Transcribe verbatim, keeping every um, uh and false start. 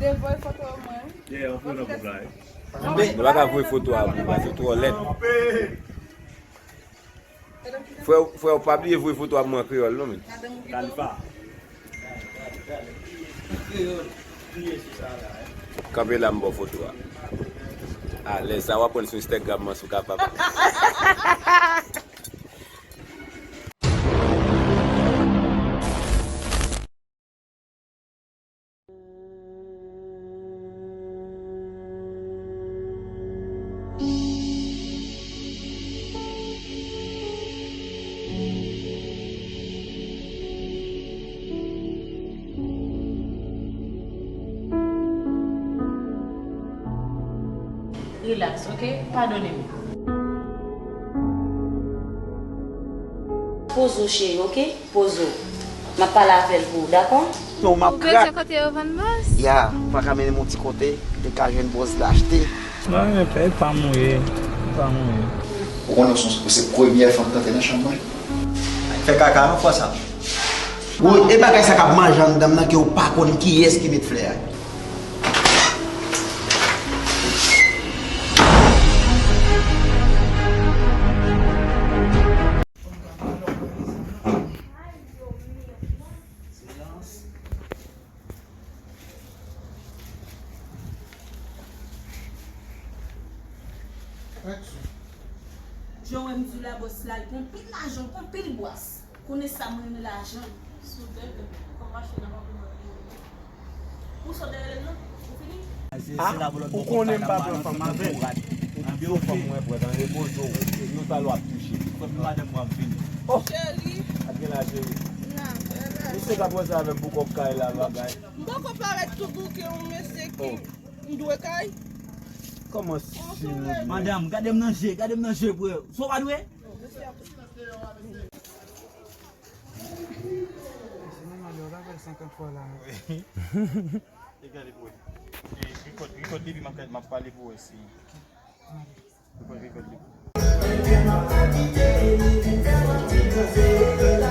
Devoye foto mwen. Nou pa ka voye foto a pou mwen, se twò lèd. Frè, frè, pa bliye voye foto a mwen an kreyòl non, men. Khalifa. Kanpe la, m ba w foto a. Alèz, sa w ap pran sou Instagram mwen, si w kapab. Relax, ok? Padone m. Poze w, cheri, ok? Poze w. M ap pale avè l pou ou, dakò? Non, m ap krak. Ou bezwen kote yo vann bòs? Ya, pa ka mennen m yon ti kote, m te ka jwenn bòs la achte. Non, men pè, pa mouri, pa mouri. Ou konnen ou se, ou se premyè fanm k antre nan chanm mwen? Fè kaka non, fwa sa. Woy, e bagay sa k ap manje anndan m nan ke w pa konn kiyès ki met flè a. Jan w wè m di w la, bòs la, l pran pil lajan, l pran pil bwas. Konnen sa mwen renmen lajan. Sou dèyè, kòm machin nan pa pou mwen. Ou sot dèyè l non? Ou fini? Ah, ou konnen m pa pran fanm avè l. Ou pito fanm mwen pran, tande, poze w. Nou sa l w ap touche. Fòk madanm mwen ap vini. Oh! Cheri. Ap gen la, cheri. Misye t ap ranse avè m pou kòb kay la, bagay. M poko parèt tou bouke, yon mesye ki m dwe kay. Kòman si nou dwe? Madanm, gade m nan je, gade m nan je, frè. Sa w pa dwe? Se nòmal, yo ka fè l senkant fwa la. Li gade pou wè. Li rekòd, rekòd li, epi m ap, m ap pale pou wè si. Rekòd, rekòd li.